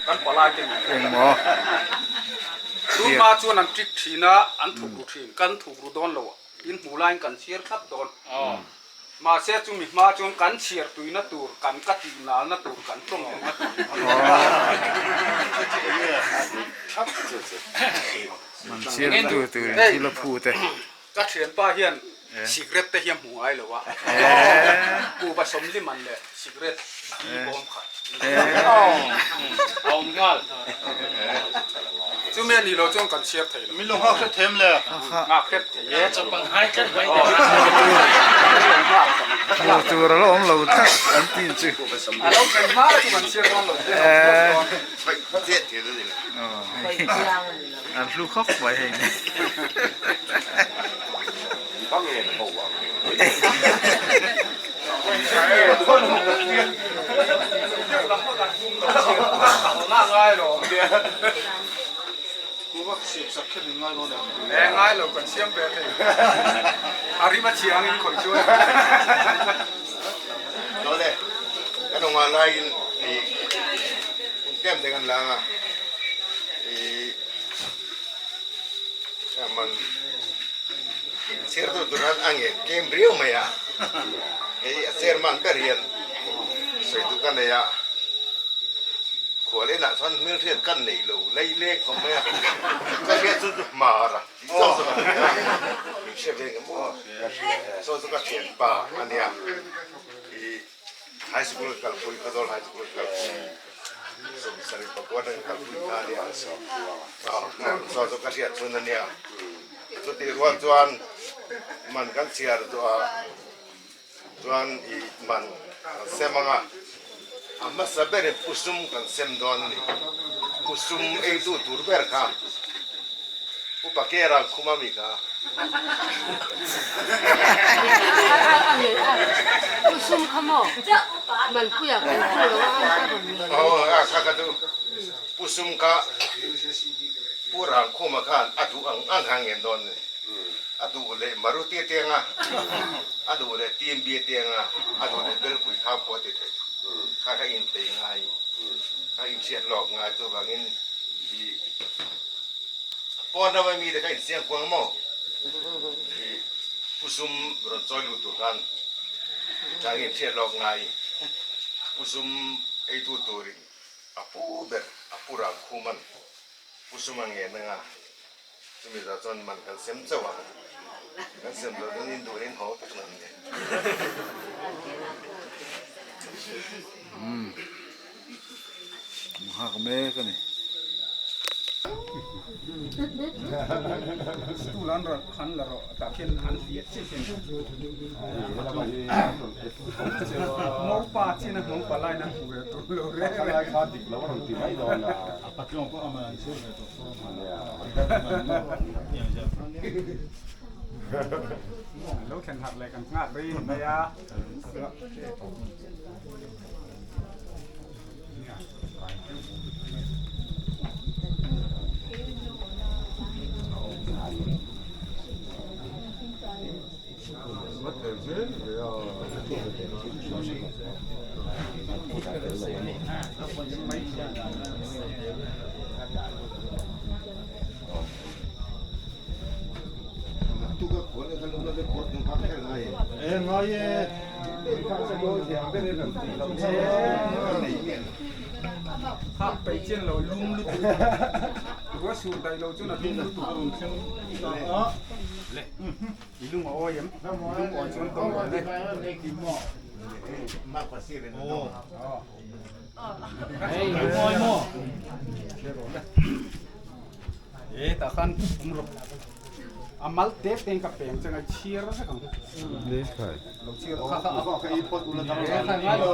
Kan palai te nih. Engmaw? Tunhma chuan an ṭik ṭhin a, an thuk ru ṭhin. Kan thuk ru dawn lo a, in hmuh laiin kan chhiar thlap dawn. Mahse chumi hma chuan kan chhiar tuina tur, kan ka tih nalna tur, kan tawng duhna tur. Man chhiar tur turin thil a phut e. Ka thianpa hian cigarette te hi a hmu ngai lo a, Kuva sawmliman leh cigarette hi bawm khat a awm nghal. Chumi a nih loh chuan kan chhiar thei lo. Min lo nghak hret them le. Nghak hret thei e. Hmuh tur a lo awm lo tlat an ti chu. A lo thlen hma chu kan chhiar dawn lo. An hlu khawp mai hei ni. Man chhiartu turan a ngen tlem riau mai a, hei a chairman ber hian sawi duh ka nei a, khual enah chuan hmelhriat kan nei lo lei leng khawp mai a, ka hriat chu chu hmar a tih chauh chu ka hria a, min hre ve nge maw, saw chu ka thianpa a nia, ih high school kalpui Khawzawl high school kalpui. Sawmsarih pakua dang kalpui kha a nia. Saw chu ka hriat chhun a nia. Chutih rual chuan man kan chhiar duh a, chuan i man kan sem ang a, a hmasa berin pusum kan sem dawn a ni. Pusum eitu tur ber kha Upa Kera khum a mi kha. Pusum kha maw? Manpuia kan pu lo a a rawn ni. Aw a kha kha chu pusum kha Pu Rangkhuma khan a duh ang ang kha ngen dawn a ni. A duh leh Maruti tianga, a duh leh TMB tianga, a duh leh Belpui kha pawh a ti thei. Kha kha inpei ngai, kha inhriat lawk ngai chuvangin i Pawn rama mite kha insiam kuang maw? I pusum rawn chawi lut tur khan chang inhriat lawk ngai. Pusum eitu turin a pu ber a pu rang khuman pusum a ngen anga chumi zah chuan man kan sem chauh ang. Kan sem loh chuan induh in haw tak nan nge. Nghak mek a ni. Stool an rawn han la rawh tah khian an hliah chiah hian Maupa chin a hnawng palai na hmu ve tur lo reng reng. Lo thlen harh leh kan nghak rei mai a. Hak peih chian lo lum lutuk. Rua sur daih lo chuan a lum lutuk a rawn thleng ta a. Le, i lung a awi em? I lung awi chuan tawng rawh le. E tah khan awm rawh. A mal te te in ka peng chang a chhiar vek ang. Lo chhiar kha kha a kha i phawt ula dang e kha ngai lo.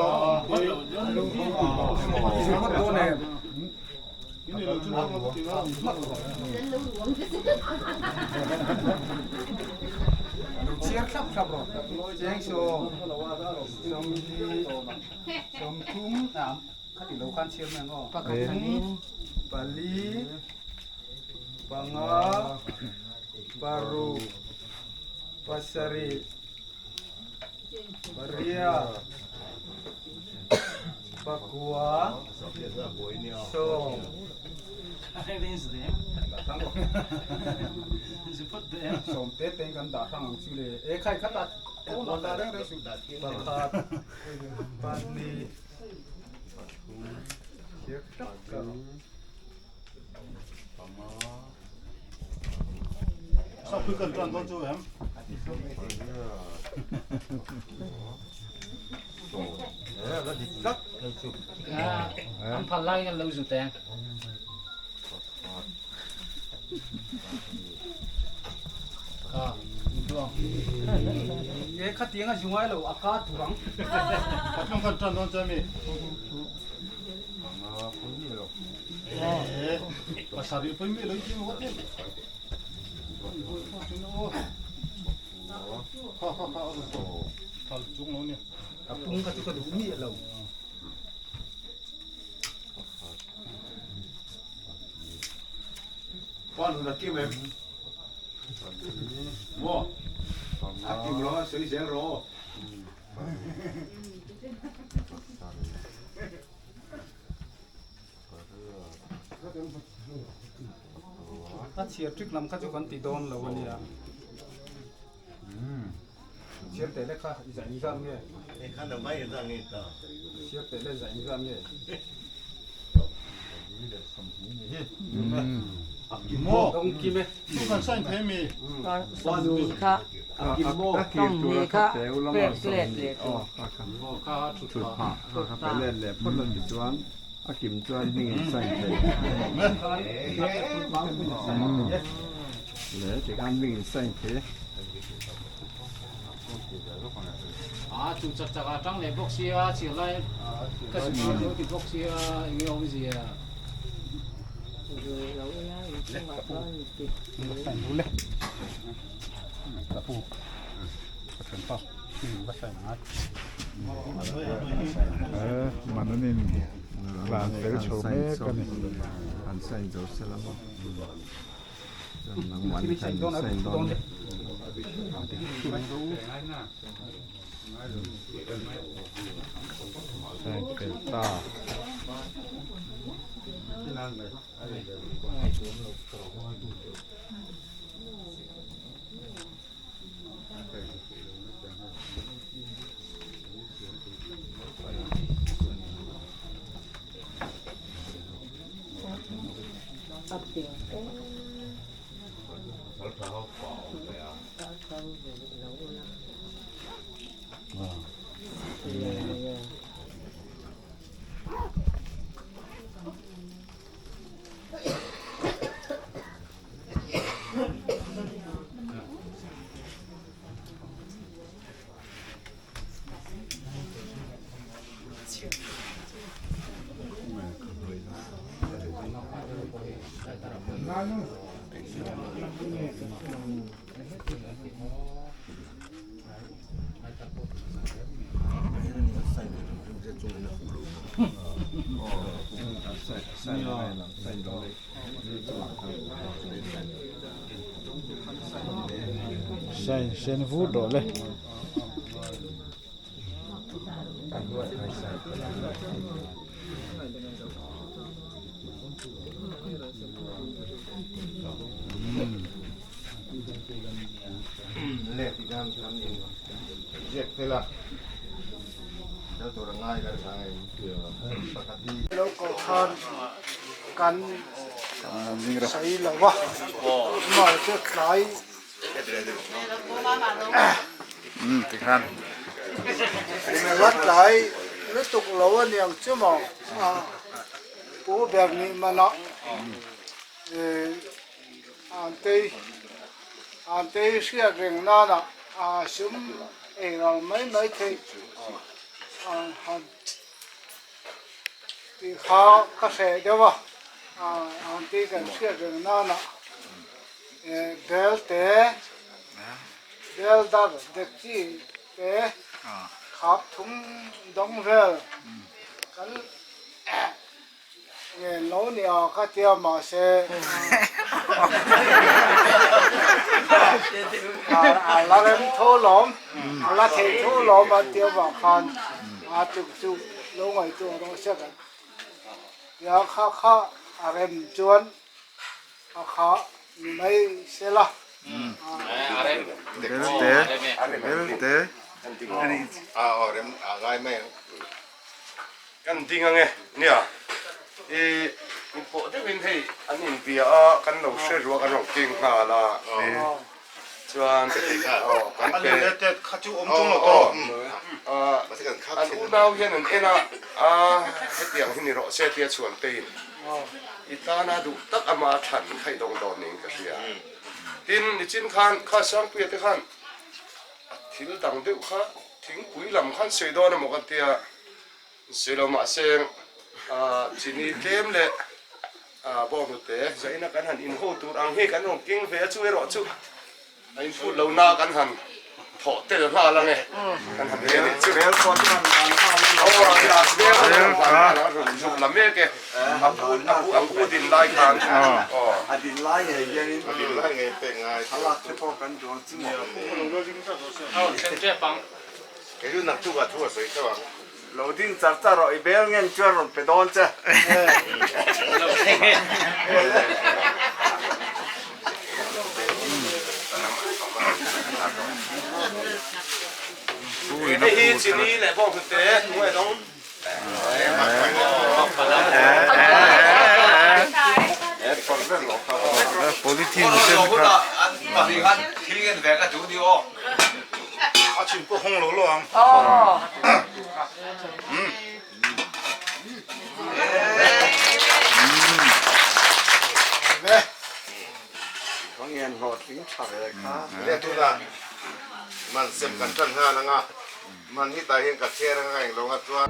I phawt dawn em? Lo chhiar thlap thlap rawh. Cheng sawm sawmhnih sawmthum khati lo khan chhiar mai ang aw. Pathum pali panga paruk pasarih pariat pakua sawm sawm te te in kan dah hrang ang chu le e khai khat a pawnah dah reng reng suh pakhat pahnih chhiar tak ka An phal lai kan lo zut e. E khatiang a zu ngai lo a ka tur ang. A pung kha chu ka duh miah lo. A chhiar ṭik lam kha chu kan ti dawn lo a nia. Chhiar teh le kha i zah engzat nge? Chhiar teh le zah engzat nge? Dawng kim e. A kim chuan hming in sign thei. Le tikhan hming in sign thei. A chu chak chak a tang leh bawk sia chhiar lai ka su chu lo ti bawk sia enge awmzia. Man an in tlan fel chho mek a ni. An sign zo se la maw. Chuan nangmah ni khan in sign dawn a ni. Sign fel ta. Sign sen vur rawh le. Lo ko khan kan Sawi lo va, amah chu tlai. La tlai lutuk lo a niang chu maw? Pu ber nih manah Antei Antei hriat reng nanah sum ei ral mai mai theih han Tih kha ka hreh deuh a, an tih kan hriat reng nana bel te, bel dar dek chi te khap thum dawng vel kan ngen lo nia ka tia mahse a la rem tho lawm, a la thei tho lawm an tia vang khan a tuk chu lo ngaihtuah rawh se kan tia kha kha a rem chuan a kha ni mai se la. Kan ding ange nia i inpawh deuhin hei an inbia a kan lo hre ruak an rawn keng nghal a chuan kan pe an unau hian an en a a hetiang hi ni rawh se tia chhuan tein i tana duh tak ama thlan kha i dawng dawn niin ka hria tin nichin khan kha Sangpuia te khan a thil dang deuh kha Thingpui lam khan sawi dawn emaw ka tia, sawi lo mahse chini tlem leh bawnghnute zaina kan han inho tur ang hi kan rawn keng ve a, chu erawh chu a inphut lo na kan han thawh tel nghal ang e, kan han ve leh chu. Zuk la mek e, a pu a pu din lai khan. A din lai ngei hianin a din lai ngei pek ngai thlalak te pawh kan duang chu maw. Lo ding char char rawh, i bel ngen chuan rawn pe dawn che. Hei hi chini leh bawnghnute hnuai dawng. Polythene sen kha. Man hi tah hian ka chher anga englo nga chuan.